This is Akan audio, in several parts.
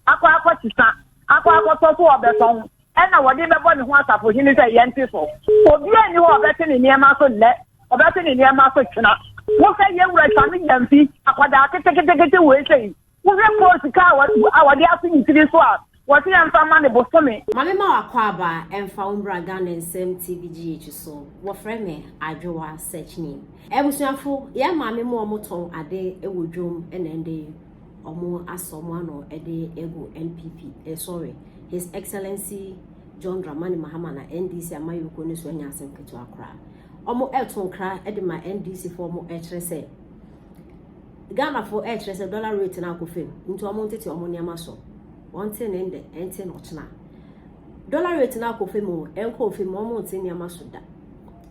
akɔ akɔsesa akɔ akɔtɔ so ɔbɛtɔn ɛna wɔde bɛbɔ ne ho asafohene sɛ yɛnte so. Obiara nni hɔ a ɔbɛte ne nneɛma so nnɛ, ɔbɛte ne nneɛma so kyena. Wohwɛ yɛn wura Sammy Gyamfi, akwadaa keteketekete wei sei, wohwɛ post kaa a wɔde ato ne tiri so a wɔse yɛmfa mma no bosome. Mame ma w'akwaaba ɛmfa wo mbra Ghana Nsɛm TV GH so, wɔfrɛ me Adwoa Search Name. Abusuafo, yɛn maame mo a ɔmo tɔn ade wɔ dwom na ɛnde ɔmo asɔ ɔmo ano de agu NPP, eh sorry, His Excellency John Dramani Mahama na NDC amayɔkuo no so anya asɛm ketewa koraa. Ɔmo ɛto nkra de ma NDC foɔ ɔmo ɛkyerɛ sɛ Ghana foɔ ɛkyerɛ sɛ dollar rate no akɔ fam nti ɔmo ntete ɔmo nneɛma so. Wɔn te ne ndɛ ɛnte no ɔkyena. Dollar rate no akɔ fam o, ɛnkɔ fam ɔmo nte nneɛma so da.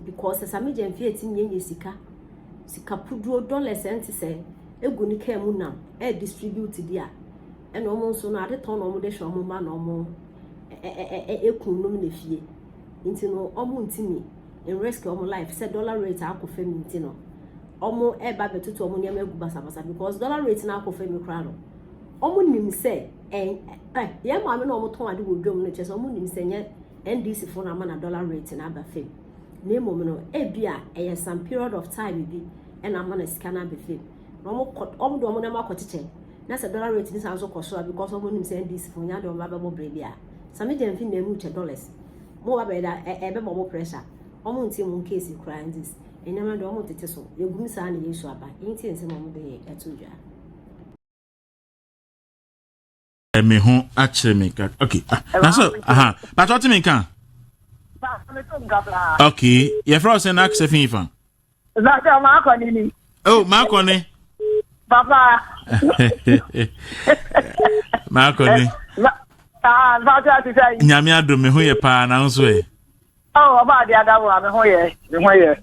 Because Sammy Gyamfi etimi yɛnyɛ sika sika puduo dollars ɛnte sɛ egu ne kaa mu nam ɛ distribute di a ɛna ɔmo nso no ade tɔn na ɔmo de hwɛ ɔmo mma na ɔmo ekun nom na fie nti no ɔmo ntumi risk ɔmo life sɛ dollar rate akɔ fam nti no ɔmo ɛba bɛtutu ɔmo nneɛma egu basabasa because dollar rate na akɔ fam koraa no ɔmo nim sɛ ɛ ɛ yɛn maame na ɔmo tɔn ade wɔ dwom no kyerɛ sɛ ɔmo nim sɛ nyɛ NDC fo na ama na dollar rate na aba fam na emom no ebi a ɛyɛ some period of time bi ɛna ama na sika na aba fam na ɔmo kɔ ɔmo de ɔmo nneɛma akɔ kyekyɛ na sɛ dollar rate ni san so kɔ soro because ɔmo nim sɛ NDC fo nya de ɔmo abɛbɔ bere bi a Sammy Gyamfi na emu kyɛ dollars mo ba bɛyɛ da ɛ ɛbɛbɔ ɔmo pressure ɔmo nti mo case koraa nti nneɛma de ɔmo tete so yɛgum saa na yesu aba nti nsɛm ɔmo de ɛto dwa. Me ho akyerɛ me ka okay ah na so aha but ɔte me nka okay yɛfrɛ wo sɛ na akasɛ fi fa. Zaka maakɔ ne ni. Oh maakɔ ne. Papa. Maakɔ ne. Ah, Nyame adom me ho yɛ paa na nso ɛ. Oh, ɔba ade adabo a me ho yɛ, me ho yɛ.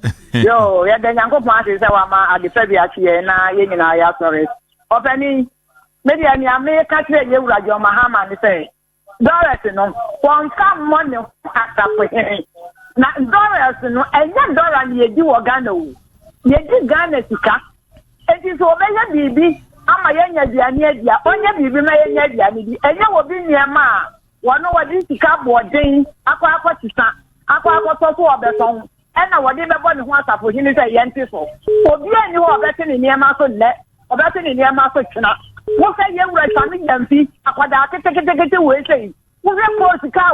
Yo, yɛda Nyankopɔn ase sɛ wama ade pa bi akye yɛn na yɛn nyinaa yɛasɔre. Ɔpanin, me deɛ nea meka kyerɛ yɛn wura John Mahama ne sɛ, Doris no, wɔmfa mmɔ ne ho asafohene. Na Doris no, ɛnyɛ dɔla na yɛdi wɔ Ghana o. Yɛdi Ghana sika. Enti sɛ wɔbɛyɛ biribi ama yɛanya aduane adi a, ɔnyɛ biribi ma yɛnya aduane di. Ɛnyɛ obi nneɛma a wɔno wɔde sika aboɔden akɔ akɔsesa, akɔ akɔtɔ so ɔbɛtɔn, ɛna wɔde bɛbɔ ne ho asafohene sɛ yɛnte so. Obiara nni hɔ a ɔbɛte ne nneɛma so nnɛ, ɔbɛte ne nneɛma so kyena. Wohwɛ yɛn wura Sammy Gyamfi, akwadaa keteketekete wei sei, wohwɛ post kaa a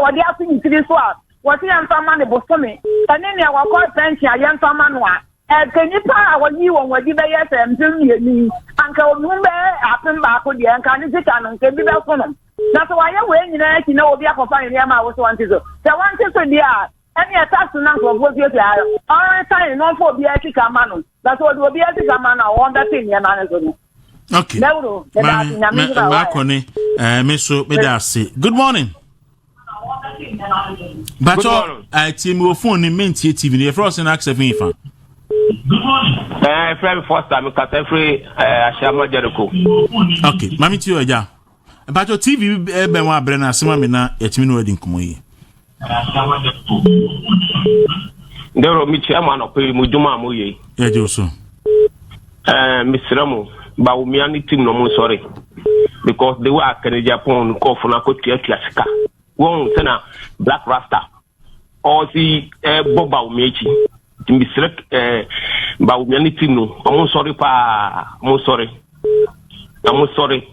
wɔde ato ne tiri so a wɔse yɛmfa mma no bosome, ɛne nea wakɔ pɛnhyen a yɛmfa mma no a, Anka nnipa a wɔyii wɔn adi bɛyɛ sɛ 2000 yi, anka wɔn mu bɛyɛ 1000 deɛ, anka ne sika no, anka ebi bɛso no. Na sɛ wɔayɛ wei nyinaa akyi na obi akɔfa ne nneɛma a wosɛ wɔnte so, sɛ wɔnte so deɛ a, ɛnneɛ tax no na nkurɔfoɔ tuatua no, ɔnresan na ɔmfa obiara sika mma no. Na sɛ ɔde obiara sika ma no a, wɔbɛte nneɛma no so no. Okay. Dawuro, meda ase, Nyame nhyira wo. Maakɔ ne, eh, me so meda ase. Good morning. Bàtɔ tie mi wɔ phone ni mi ntie TV ni yɛfrɛ ɔsɛn akisɛ fi nfa. Ɛɛ fɛn mi fɔsta mi kasa firi ɛɛ Ahyɛnma Jericho. Ok maame ti o ɛgya. Bàtɔ TV bi bɛn wa abirɛ na asema mi na yɛtumi na wadi nkɔmɔ yi. Dɛrɛ mi kyerɛ mu anɔpɛ yi mu dwuma a mo yɛ yi. Yɛ gye o so. Ɛɛ mesrɛ mo Bawumia ne team no mo nsɔre because the way a Kennedy Agyapong nkurɔfo no akɔtuatua sika wɔn sɛ na Black Rasta ɔsi ɛbɔ Bawumia akyi nti mesrɛ ɛɛ Bawumia ne team no wɔn nsɔre paa wɔn nsɔre wɔn nsɔre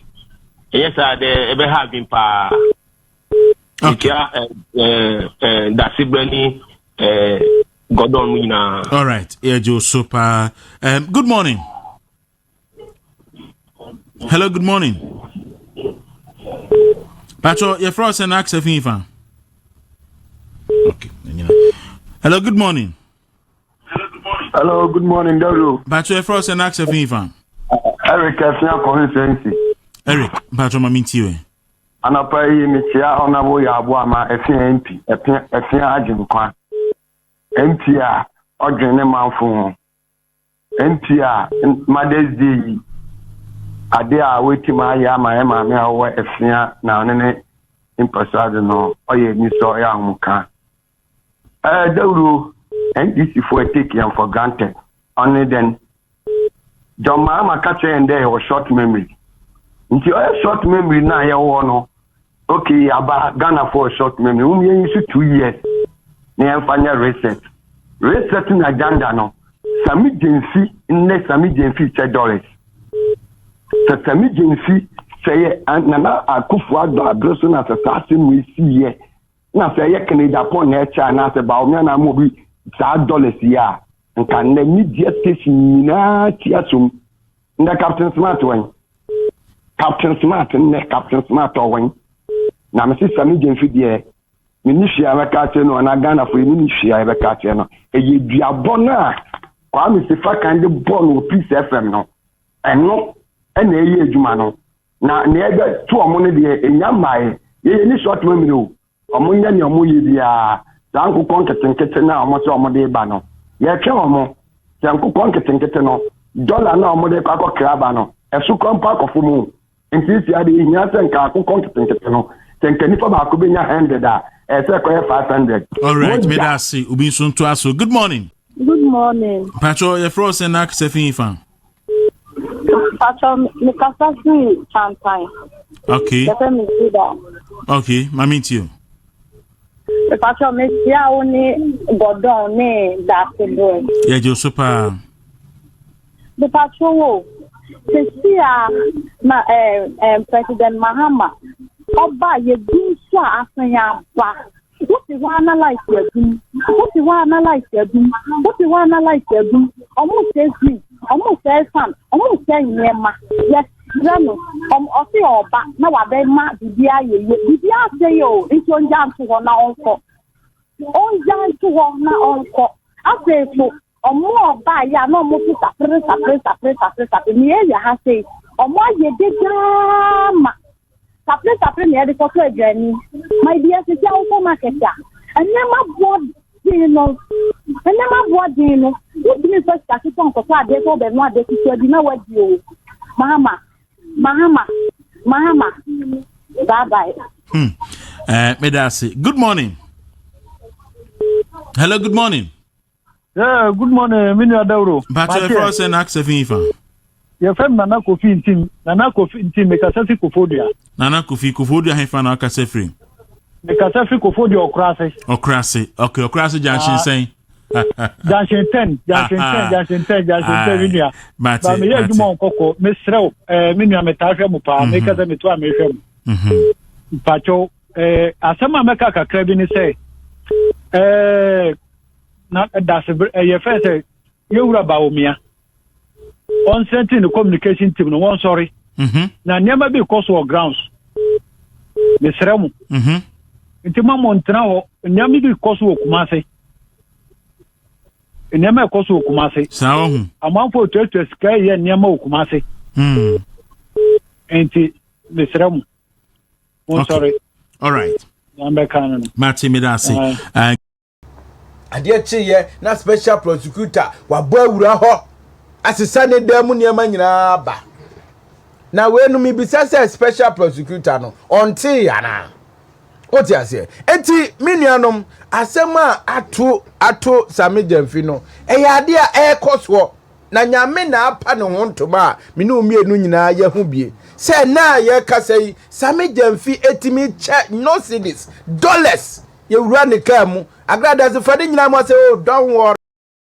ɛnyɛ saa dɛ ɛbɛha adwene paa. Okay. Mekyia ɛɛ ɛɛ Dasebrɛ ne ɛɛ Gordon mu nyinaa. All right, yɛgye wo so paa. Good morning. Hello, good morning. Pacho, yɛfrɛ wo sɛ na akasɛ fi fa. Okay, hello, good morning. Hello, good morning, Daru. Pacho, yɛfrɛ wo sɛ na akasɛ fi fa. Eric Afia Constituency. Eric, Pacho, ma mintie we. Anɔpa yi mekyia Honourable Yaw Boamah Afia MP, Afia Agyenkwa, MP a ɔdwen ne manfo ho, MP a Mother's Day yi ade a watim ayɛ ama yɛn maame a ɔwɔ Afia na ɔne ne mpɔsoade no ɔyɛ anisɔ, ɔyɛ ahomka. Ɛɛ dawuro NDC foɔ take yɛn for granted. Ɔne dɛn? John Mahama ka kyerɛ yɛn dɛ yɛwɔ short memory. Nti ɔyɛ short memory no a yɛwɔ no, okay, aba Ghanafoɔ short memory, wɔn yɛn nso 2 years na yɛmfa nyɛ reset. Reset na agenda no, Sammy Gyamfi nnɛ, Sammy Gyamfi kyɛ dollars. Sɛ Sammy Gyamfi sɛ yɛ Nana Akufo Addo abere so na sɛ saa asɛm yi si yɛ na sɛ ɛyɛ Kennedy Agyapong na ɛkyɛ anaasɛ Bawumia na ama obi saa dollars yi a, nka nnɛ media station nyinaa tia som. Ndɛ Captain Smart wɔn, Captain Smart, nnɛ Captain Smart ɔwɔn na mesi Sammy Gyamfi deɛ, menni hwee a mɛka akyerɛ no anaa Ghanafoɔ yi menni hwee a yɛbɛka akyerɛ no. Ɛyɛ duabɔ no a Kwame Sefa kan de bɔɔ no wɔ Peace FM no, ɛno ɛna ɛyɛ adwuma no na nea ɛbɛto ɔmo no deɛ, ɛnya mmaeɛ. Yɛyɛ ni short memory o. Ɔmo nyɛ nea ɔmo yɛ biara. Saa nkokɔ nketenkete no a ɔmo sɛ ɔmo de ba no, yɛtwɛ ɔmo sɛ nkokɔ nketenkete no, dɔla no a ɔmo de kɔ akɔkra aba no, ɛso kɔ mpo akɔfo mu. Nti si ade ehia sɛ nka akokɔ nketenkete no, sɛ nka nipa baako bɛnya 100 a, ɛsɛ kɔyɛ 500. All right, meda ase. Obi nso nto aso. Good morning. Good morning. Patro, yɛfrɛ wo sɛ na akasɛ fi fa? Patro, mekasa firi Chantan. Yɛfrɛ me Juda. Okay, mami nti o. Patro, mehyia wo ne Gordon ne Dasebrɛ. Yɛgye wo so paa. Patro wo, sisi a na President Mahama ɔba yɛdu nso a asan aba. Wote hɔ ana light adum, wote hɔ ana light adum, wote hɔ ana light adum. Ɔmo sɛ screen, ɔmo sɛ fan, ɔmo sɛ nneɛma. Yɛsrɛ no, ɔmo ɔse ɔba na wabɛma biribi ayɛ yie, biribi asɛ yɛ o, nti ɔngya nto hɔ na ɔnkɔ, ɔngya nto hɔ na ɔnkɔ. Afei so ɔmo ɔbaa yɛ a na ɔmo so sapere sapere sapere sapere sapere nea ɛyɛ ha sei, ɔmo ayɛ dedaa ma sapere sapere na yɛde kɔtɔ aduane ma ebi asisi awokɔ market a, nneɛma boɔ den no, nneɛma boɔ den no, wotumi nfa sika ketewa nkɔtɔ adeɛ sɛ ɔbɛno adeɛ ketewa bi na wadi o. Mahama, Mahama, Mahama, bye bye. Meda ase. Good morning. Hello, good morning. Yeah, good morning, me nua Dawuro. Mpakyɛ, yɛfrɛ wo sɛ na akasɛ fi fa? Yɛfrɛ me Nana Kofi Ntim. Nana Kofi Ntim, mekasa fi Kofodua. Nana Kofi, Kofodua hefa na wakasa firi? Mekasa fi Kofodua Ɔkorase. Ɔkorase. Okay, Ɔkorase junction sɛn? Junction 10, junction 10, junction 10, junction 10, me nua. Mate, Ba meyɛ mate. adwuma nkɔkɔ, mesrɛ wo, me nua, metaa hwɛ mo paa, meka sɛ meto a mehwɛ mo. Mpakyɛw, asɛm a mɛka kakra bi ne sɛ, na dase ɛyɛ fɛn sɛ yɛwura Bawumia ɔnsɛnti ne communication team no, wɔn sɔre na nneɛma bi kɔ so wɔ grounds. Mesrɛ mo, nti ma mo ntena hɔ. Nneɛma bi kɔ so wɔ Kumase, nneɛma ɛkɔ so wɔ Kumase. Saa ɔho. Amanfo otuatua sika yɛ nneɛma wɔ Kumase. Nti mesrɛ mo, mo nsɔre. All right. Na mbɛka no. Mate, meda ase. Adeɛ kyeeɛ na special prosecutor wabɔ awura hɔ asesa ne dan mu nneɛma nyinaa ba. Na wei no, mibisa sɛ special prosecutor no ɔntee anaa? Wote aseɛ? Enti me nuanom, asɛm a ato Sammy Gyamfi no, ɛyɛ adeɛ a ɛrekɔ soɔ na Nyame na apa ne ho ntoma a me ne mmienu nyinaa yɛ ho bie sɛ na a yɛrekasa yi, Sammy Gyamfi etumi kyɛ no cedis, dollars, yɛwura ne kaa mu. Agrada so fa ne nyinaa mu asɛ, "Oh, don't worry."